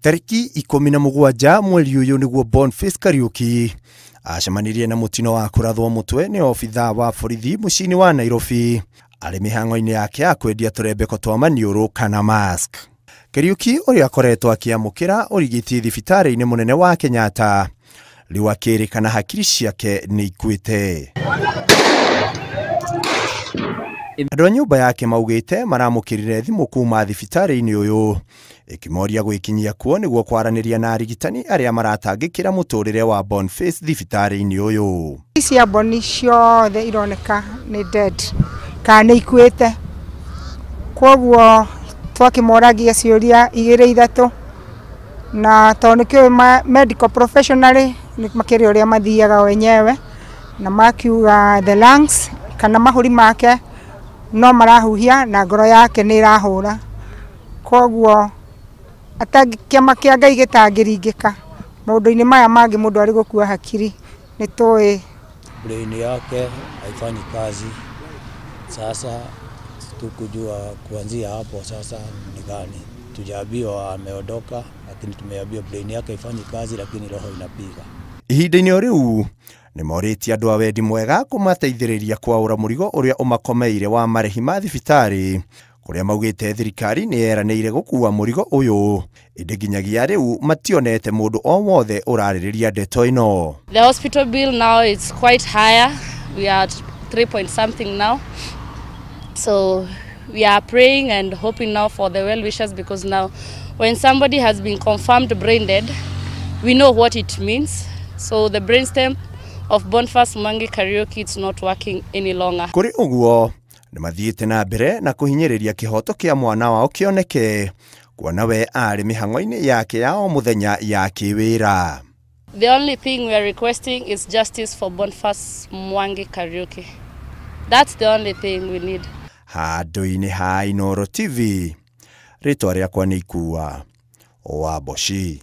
Tarĩki 17 mweri ũyũ nĩguo Boniface Kariuki acemanirie na mũtino wa kũrathwo mũtwe nĩ obithaa wa borithi mũciĩ-inĩ wa Nairobi arĩ mĩhang'o-inĩ yake ya kwendia tũrembeko twa maniũrũ kana mask. Kariuki ũrĩa akoretwo akĩamũkĩra ũrigiti thibitarĩ-inĩ mũnene wa Kenyatta rĩu akĩrĩkana hakiri ciake nĩ ikuĩte. Andũ a nyũmba yake maugĩte maramũkĩrire thimũ kuma thibitarĩ-inĩ ũyũ ĩkĩmoria gwĩkinyia kuo nĩguo kwaranĩria na arigitani arĩa maratangĩkĩra mũtũrĩre wa Boniface thibitarĩ-inĩ ũyũ. Cia Boni ciothe ironeka nĩ dead kana nĩ ikuĩte, koguo twakĩmoragia ciũria igĩrĩ ithatũ na tondũ nĩkĩũĩ medical professionally makĩrĩ ũrĩa mathiaga wenyewe na makiuga the lungs kana mahũri make no marahuhia na ngoro yake nĩ ĩrahũra, koguo kĩama kĩa Ngai gĩtangĩringĩka maũndũ-inĩ maya mangĩ mũndũ arĩ gũkua hakiri nĩ tũĩ brain yake haifanyi kazi. Sasa tukujua kuanzia hapo sasa ni gani, tujaambiwa ameondoka, lakini tumeambiwa brain yake haifanyi kazi, lakini roho inapiga. Ihinda-inĩ o rĩu nĩ morĩtie andũ a wendi mwega kũmateithĩrĩria kwaũra mũrigo ũrĩa ũmakomeire wa marĩhi ma thibitarĩ kũrĩa maugĩte thirikari nĩ yeranĩire gũkua mũrigo ũyũ ĩndĩ nginyagia rĩu mationete mũndũ o wothe ũrarĩrĩria ndeto ĩno. The hospital bill now is quite higher. We are at 3 point something now. So we are praying and hoping now for the well wishers, because now when somebody has been confirmed brain dead, we know what it means. So the brainstem of Boniface Mwangi Kariuki is not working any longer. Kũrĩ ũguo nĩ mathiĩte na mbere na kũhinyĩrĩria kĩhoto kĩa mwana wao kĩoneke kuona we arĩ mĩhang'o-inĩ yake ya o mũthenya ya kĩwĩra. The only thing we are requesting is justice for Boniface Mwangi Kariuki. That's the only thing we need. Handũ-inĩ ha Inooro TV, rĩtwa rĩakwa nĩ Ikua wa Mboci.